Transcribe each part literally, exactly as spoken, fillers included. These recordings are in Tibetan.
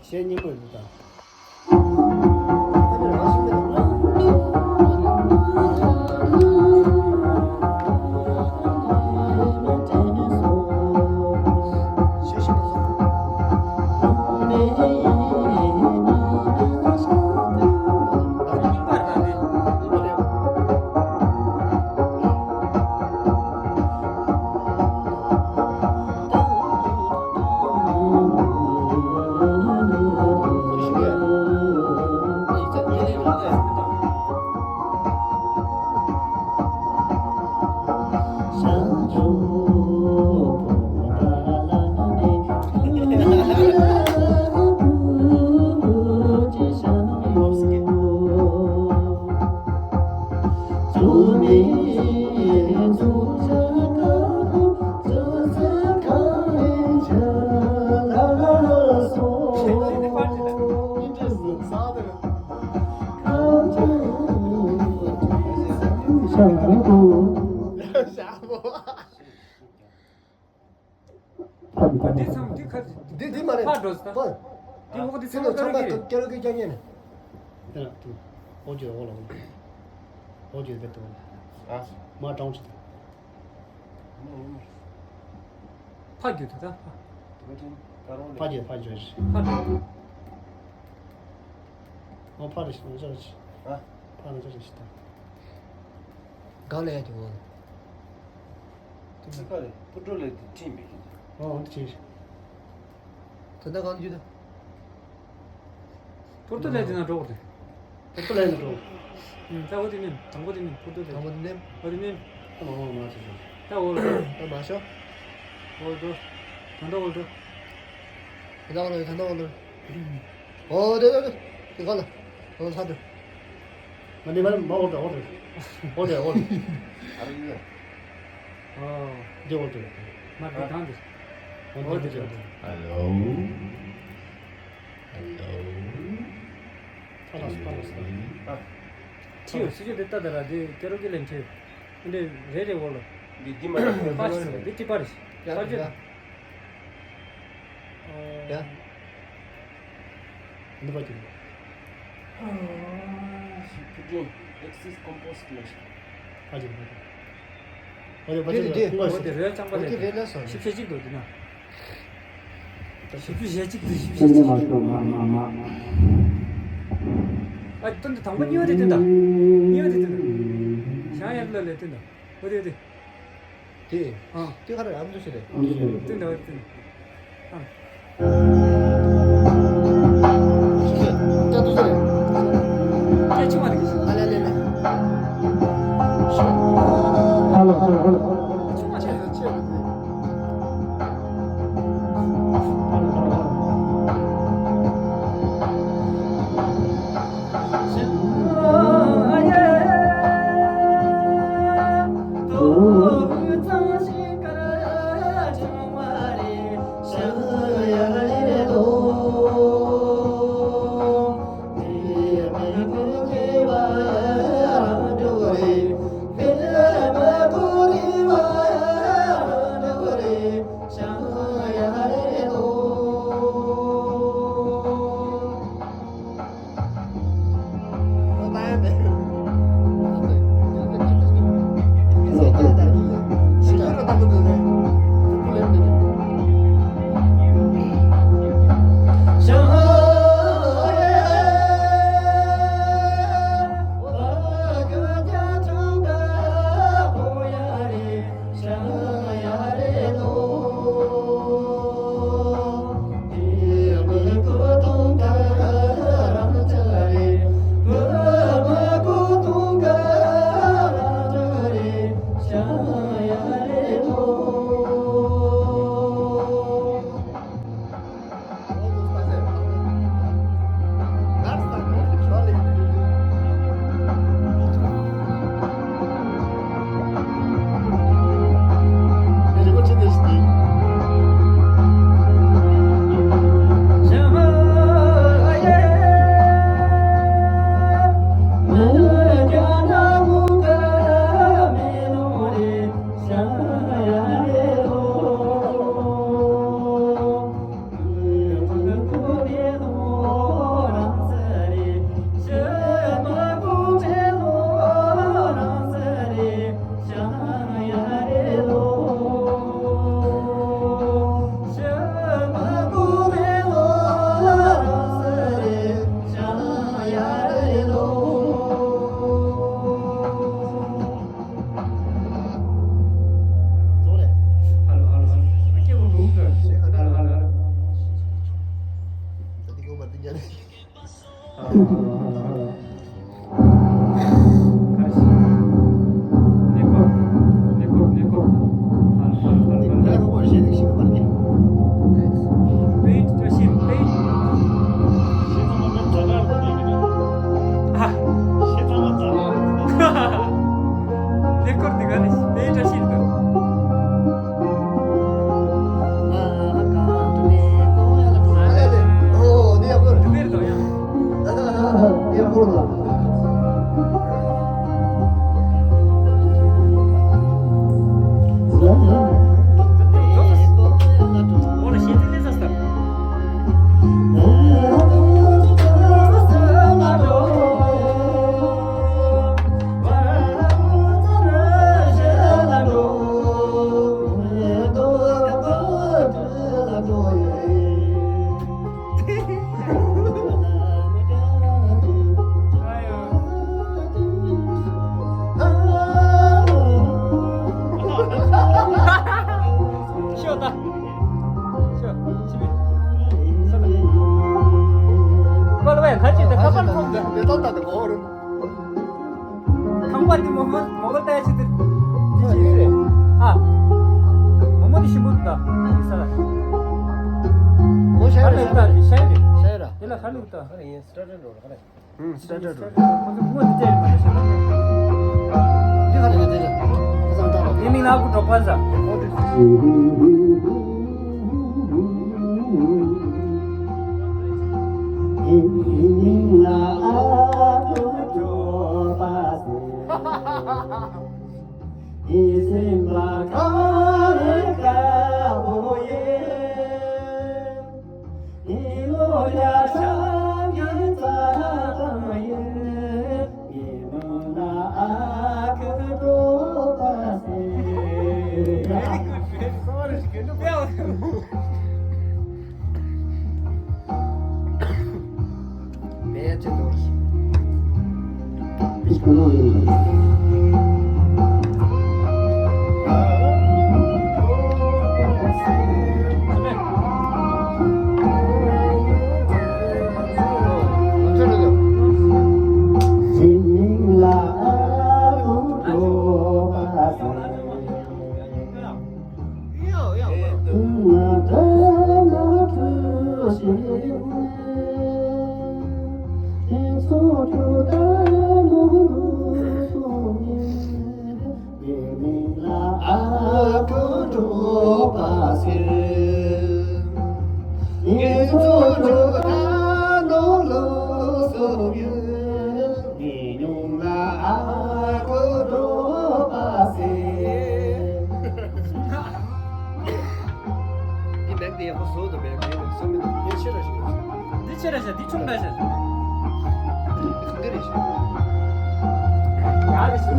གཞས་སྙན་པོ་ཡོད་འདུག་ད། འདི་མཚམས་འདི་ཁ། འདི་འདི་མ་རེད། ཕར་འགྲོ་ཟེར་ད། འདི་འོག་འདི་ཚང་མ་ཀ་རོ་གི་རེད། ཀ་རོ་གི་རྒྱག་ཉན་ནས། དེ་ལ་དུ་ཨོ་ཇོ་ཨོ་ལ་ཨོ་ཇོ་བེ་དུ་ཨ་མ་གྲོང་ཆུ། ཕ་རྒྱུད་དུ་ད་ཕ། ཕ་རྒྱུད་ཕ་རྒྱུད། ཕ་རྒྱུད། ཨོ་ཕ་རེ་ཞིག་ནང་ཆ་རེ་ཞིག་ཨ། ཕ་ནང་ཆ་རེ་ཞིག་ད། གང་ལ་ཡ་དེ་འོ། དེ་ཚིག་ཁ་རེ་ཕུ་ཏྲོ་ལས་དེ་ཁྲིད་མི་ཤེས། ཨོ་འདི་ཁྲིད་ཤིག་ད་ལྟ་གང་རྒྱུད་ད། པོར་ཏོ་ལས་དེ་ན་འགྲོ་དགོས་རེད། པོར་ཏོ་ལས་ན་འགྲོ། ཨུམ་ད་འོ་དེ་ནས་དང་པོ་དེ་ནས་པོར་ཏོ་ལས། དང་པོ་དེ་ནས། འོ་དེ་ནས། ཨ་མ་འོ་མ་ཆེ་ཆེ། ད་འོ་ལོ། ད་མ་ཤོ། འོ་འགྲོ། ད་ལྟ་འོ་འགྲོ། ད་ལྟ་འོ་ལོ་ད་ལྟ་འོ་ལོ། འོ་དེ་དེ་དེ་ག་ལ། འོ་ས་དེ། ང་ནི་མ་མ་འོ་དེ་འོ་དེ། འོ་དེ་འོ་དེ། ཨ་རེ་ཡ། ཨོ། འདི་འོ་དེ། མ་འདི་གང་འདི། འོ་འདི་འོ་འདི་འོ་འདི། Hello. Hello. ཕ་ལ་སུ་ཕ་ལ་སུ། ཨ། ཁྱི་ཡོད་སུ་ཡོད་དེ་ལྟ་ད་ར་དེ་ཀེ་རོ་ཀེ་ལེན་ཁྱི། འདི་རེ་རེ་འོ་ལོ། འདི་འདི་མ་རེད། པ་ཞིག་འདི་ཅི་པ་རེད། ཡ་པ་ཅི། ཡ། ཨོ། ཡ། འདི་པ་ཅི། ཕུ་ཏྲིན་ཨེག་སིས་ཀོམ་པོ་སི་ལ་ཞིག་ཨ་ཅི་པ་ཅི། འོ་དེ་པ་ཅི། འདི་འདི་འོ་དེ་རོལ་རྐྱང་པ་ལས། འོ་དེ་རེད་ལ་སོ། ཞིབ་བཤད་ཅིག་འདུག་འདི་ན། ཞིབ་བཤད་ཅིག་འདུག་ཞིབ་བཤད་ཅིག་ཨ་དོན་དུ་དང་པོ་གཉིས་པ་དེ་བསྟན་དང་། གཉིས་པ་དེ་བསྟན་དང་། ཞང་ཡར་ལ་ལས་བསྟན་དང་། འོ་དེ་དེ། དེ། ཨ། དེ་ག་རེ་ཨ་མདོ་ཞིག་རེད། དེ་འདྲ་བ་དེ། ཨ། ཞིག་རེད། ད་དུ་ཞིག་རེད། སྐད་ཆུང་བ་རེད། ཨ་ལེ་ལེ་ལེ། ཧ་ལོ་ཧ་ལོ་ཧ་ལོ། ཆུང་བ་ཆེ་རེད་ཆེ་རེད། ཤོད་ད། ཤོད། ཕྱི་མི། ས་ད། ཀོ་ལ་བས་ཁ་ཅིག་དེ་ཁ་པར་ཁོང་དེ་ཏོག་ཏག་དེ་གོ་རུ། ཁང་པ་འདི་མོ་མོ་མོ་ག་ལྟ་ཡ་ཆེ་དེ། འདི་ཆེ་རེད། ཨ། མོ་མོ་འདི་ཞིམ་པོ་འདུག་ད། འདི་ས་ལ། མོ་ཤ་ཁ་ལ་ཡོད་ད་འདི་ཤ་ཡོད་རེད། ཤ་ཡོད་ར། འདི་ལ་ཁ་ལུག་ད། ཨ་རེ་ཡིན་སི་ཊར་ཊར་འགྲོ་ར་ཁ་ལ། ཧུམ། སི་ཊར་ཊར་འགྲོ་ར། ཁོ་ཚོ་ངོ་འདི་བལྟས་རེད་མ་རེད་ཤ་ལ། འདི་ཁ་ལ་ཡོད་དེ་ར། ཁ་སང་ད་ར། ངའི་མིང་ལ་ཨ་ཁུ་འབྲོག་པ་ཟ། ཨོ་དེ། འདི་ནང་དེ་ཡག་པོ་བཟོ་འདུག་པས། ངས་ནི་བཟོ་མི་འདུག་ངས་ཆེ་ར་ཞིག་འདི་ཆེ་ར་ཤ། འདི་ཆུང་དྲགས་ཤ། འདི་ག་འདྲ་རེད་ཤག་ཡ་རེད་ཤག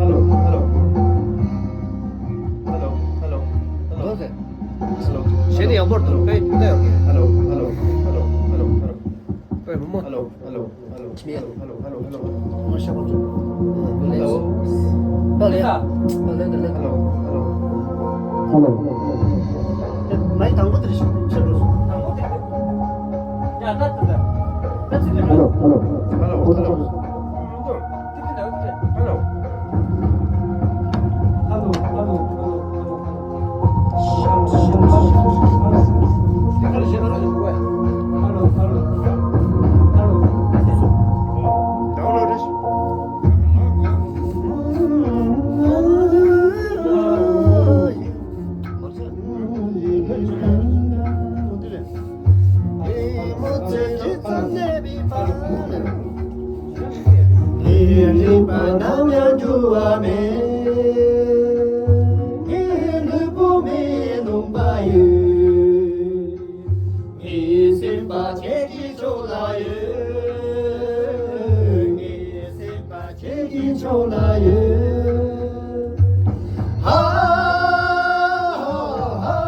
Hello, hello. Hello, hello. Hello, hello. Hello, hello. Hello. Hello. Hello. Hello, hello. Hello, hello. Hello, hello. Hello, hello. Hello, hello. རིག་པ་ནམ་ཡང་འགྱུར་བ་མེད། ངའི་ལུས་པོ་མེ་ལོང་པ་ཡོད། ངའི་སེམས་པ་ཁྱེད་ཀྱི་ཕྱོགས་ལ་ཡོད། ངའི་སེམས་པ་ཁྱེད་ཀྱི་ཕྱོགས་ལ་ཡོད། ཧ་ཧ་ཧ།